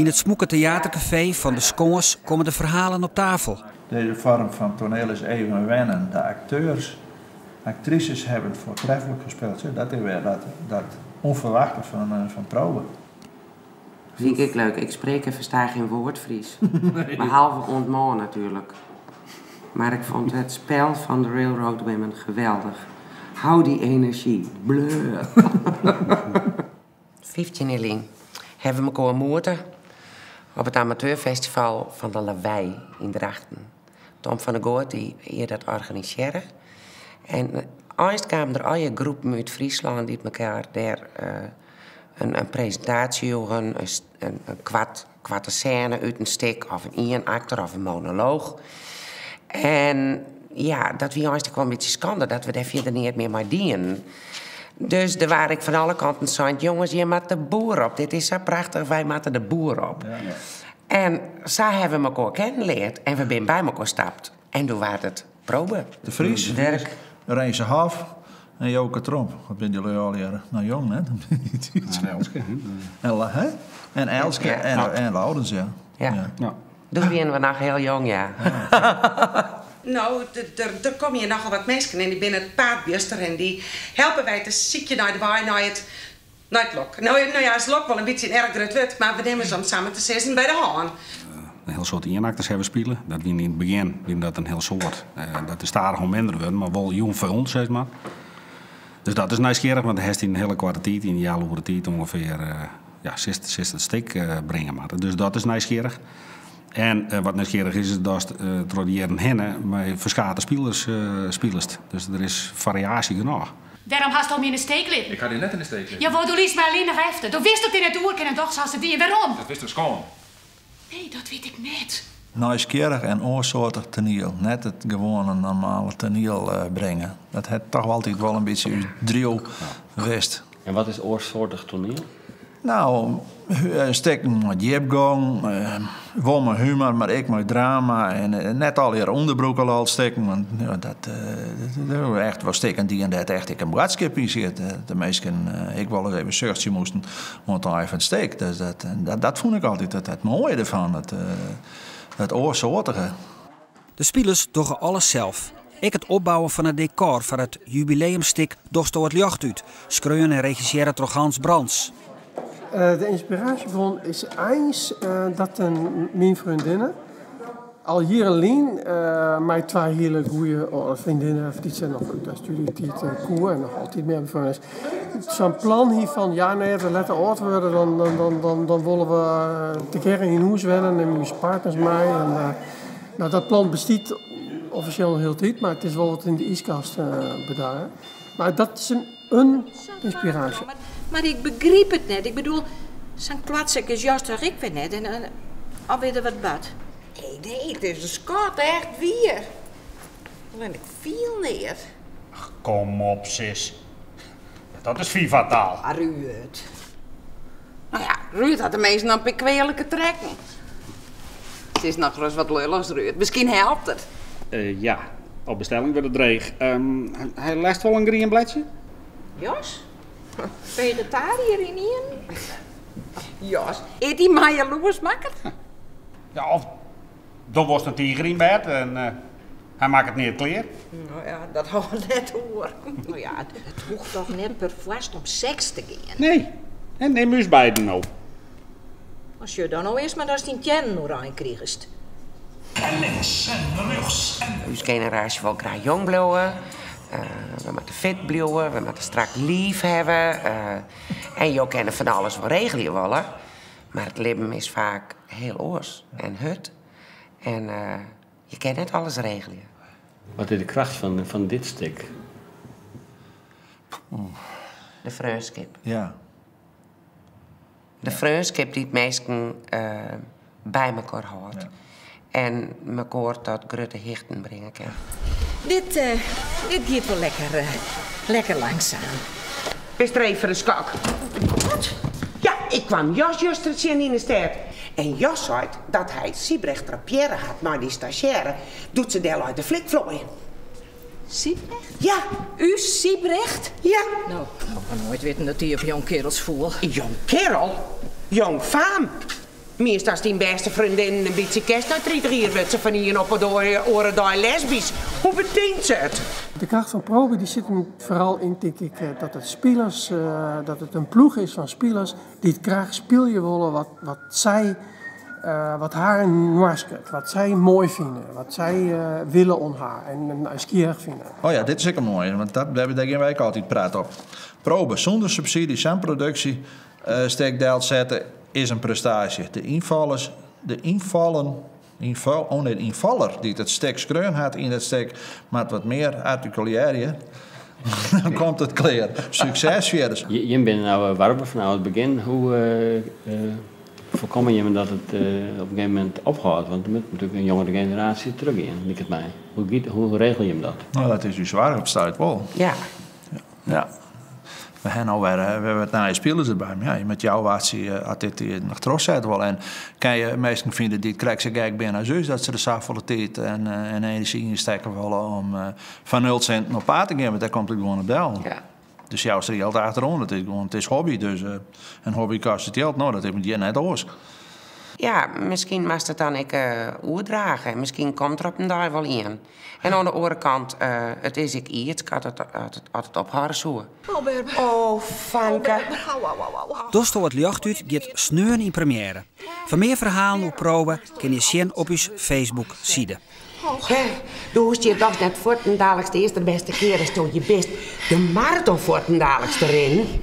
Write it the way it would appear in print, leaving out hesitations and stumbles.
Yn it smûke teaterkafee fan De Skâns komme de ferhalen op tafel. Deze vorm van toneel is even wennen. De acteurs, actrices hebben voortreffelijk gespeeld. Dat is weer dat, dat onverwachte van, uh, van probe. Vind ik leuk. Ik spreek en versta geen woord Fries. Nee. Behalve ontmoan natuurlijk. Maar ik vond het spel van de Railroad Women geweldig. Hou die energie. Bleu. 15 jaar lyn hawwe we mekoar moete op it amateurfestival fan de Lawei yn Drachten. Tom van der Goot die hie dat organisearre. En eins kamen der allegear groepen út Fryslân dy't mekoar dêr in, in presintaasje joegen, in, in koart, koarte sêne út in stik of in ienakter of in monolooch. En ja, dat wie eins ek wol in bytsje skande dat we dêr fierder neat mear mei dienen. Dus der waard ek fan alle kanten sein: jonges, je moatte de boer op. Dit is sa prachtich, wy moatte de boer op. Ja. En sa hawwe we mekoar kennen leard en we binne by mekoar stapt. En doe waard it probe. De Vries, Dirk. Renze Hof en Joke Tromp. Wat binne jullie allegear nou jong, net? En Elske. En, hè? En Elske Ja. en, en Laurens, ja. Ja. Ja. Doe wiene we noch hiel jong, ja. No, der komme hjir nochal wat minsken en dy binne it paad bjuster en dy helpe wy te sykjen nei de wei nei it, nei it lok. No, no ja, is lok wol in bytsje in erch grut wurd, mar we nimme se om samar te sizzen by de hân. In hiel soad ienakters hawwe spile. Dat wiene yn it begjin wiene dat in hiel soad. Dat is stadichoan minder wurden, mar wol jûnfoljend sis mar. Dus dat is nijsgjirrich, want dan hast yn in hiele koarte tiid, yn in healoere tiid ûngefear, ja, silst, silst it stik bringe moatte. Dus dat is nijsgjirrich. En wat nijsgjirrich is, is datst troch de jierren hinne mei ferskate spilers spilest. Dus der is fariaasje genôch. Wêrom hasto my yn 'e steek litten? Ik ha dy net yn 'e steek litten. Jawol, do lietst my allinnich efter. Do wist dat ik net oer kin en dochs hast it dien. Wêrom? Dat witsto skoan. Nee, dat wit ik net. Nijsgjirrich en oarsoartich toaniel. Net it gewoane normale toaniel bringe. Dat hat toch altyd wol in bytsje ús driuw west. En wat is oarsoartich toaniel? No, stikken mei djipgong, wol mei humor, mar ek mei drama. En net allegear ûnderbroekelolstikken, want dat echt wol stikken dien dêr't echt ek in boadskip yn sit. De minsken ek wolris even suchtsje moasten oan it ein fan it stik. Dus dat, dat fûn ik altyd it moaie derfan, it oarsoartige. De spilers dogge alles sels. Ek it opbouwen fan it dekor foar it jubileumstik Dochsto it ljocht út, skreaun en regissearre troch Hans Brans. De ynspiraasjebron is eins dat in, myn freondinne al jierren lyn mei twa hiele goede freondinnen dy't se noch út de studietiid koe en noch altyd mear befreone is, sa'n plan hie fan ja nee, as we letter âld wurde dan, dan, dan, dan wolle we tegearre yn hûs wenne, nimme ús partners mei. En, no, dat plan bestiet offisjeel noch hieltyd, mar it is wol wat yn de yskast bedarre. Mar dat is in ynspiraasje. Mar ik begryp it net. Ik bedoel, sa'n kloatsek is Jos toch ek wer net en alwer der wat bard. Nee, nee, it is in skat, echt wier. Allinnich ik fiel neat. Ach, kom op, sis. Dat is FIFA-taal. Ah, Ruurd. No ja, Ruurd hat teminsten in pear kwealike trekken. Sis nochris wat lullichs, Ruurd. Miskien helpt it. Uh, ja, op bestelling wurdt it dreech. Um, hy lêst wol in grien bledsje? Jos? Fegetariër ynienen? Jos, is dy my jaloers makket? Ja, of do wolst in tiger yn bêd en uh, hy makket neat klear. No ja, dat hâldt net oer. No ja, it hoecht toch net perfoarst om seks te gean? Nee, en nim ús beiden no. Dan sjoch dan no earst mar datst dyn teannen oerein krigest. En links en rjochts en. Us generaasje wol graach jong bliuwe. We moatte fit bliuwe, we moatte strak liif hawwe. En jo kinne fan alles wol regelje wolle, mar it libben is faak hiel oars en hurd. En je kinne net alles regelje. Wat is de kracht fan dit stik? De freonskip. Ja. De freonskip dy't minsken by mekoar hâldt en mekoar tot grutte hichten bringe kin. Dit, dit giet wol lekker, lekker langsaam. Bist ree foar de skok? Wat? Ja, ik kwam Jos juster tsjin yn 'e stêd. En Jos seit dat hy Sybrecht trapearre hat mei dy stazjêre doe't se dêr lei te flikfloaien. Sybrecht? Ja. Us Sybrecht? Ja. No, ik ha noait witten dat dy op jongkearels foel. Jongkearel? Jongfaam. Meast ast dyn bêste freondinnen in bytsje kenst nei 30 jier wurdt se fan ien op de oare dei lesbysk. Hoe betinkt se it? De kracht fan Probe die zit hem vooral in, denk ik, dat het spelers, dat het een ploeg is van spelers die het graag spelen willen wat zij, wat haar noasket, wat zij mooi vinden, wat zij willen om haar en nieuwsgierig vinden. Oh ja, dit is ook mooi, want daar gaan wij ook altijd praten op. Probe zonder subsidie, zijn productie, stek delt zetten is een prestatie. De invallers, de invallen, inval, oh nee, de invaller die het stek skreun had in het stek, maar wat meer articuleren, dan komt het kleer. Succes verder. Je bent nou warber vanaf het begin. Hoe voorkom je dat het op een gegeven moment ophoudt? Want er moet natuurlijk een jongere generatie teruggaan, lijkt het mij. Hoe regel je hem dat? Nou, dat is dus zwaar op stuit wel. Ja. Ja. We hebben nou weer, we hebben het naar spelers erbij. Maar ja, met jou was hij had dit hier nog trots uit wel. En kan je meesten vinden die het krijgt ze gek binnen zus dat ze de zoveel tijd en energie insteken willen om van 0 cent op paard te gaan, want daar komt het gewoon op del. Ja. Dus jou is er geld achterom. Het is gewoon, het is hobby, dus een hobby kost het geld. Nou, dat heeft je net oors. Ja, misschien mag het dan ik oerdragen. Misschien komt er op een dag wel in. En aan de andere kant, het is ik iets, ik had het op haar zoeken. Oh, Berber. Oh, Fanke. Oh, Berber. Au, au, au, au. Dosto het ljocht uit gaat sneun in première. Voor meer verhalen op proben kun je zien op uw Facebook-side. Oh. Hè, doe hoest je toch net voortendaligs de eerste beste keer is toen je best de marathon voortendaligs erin.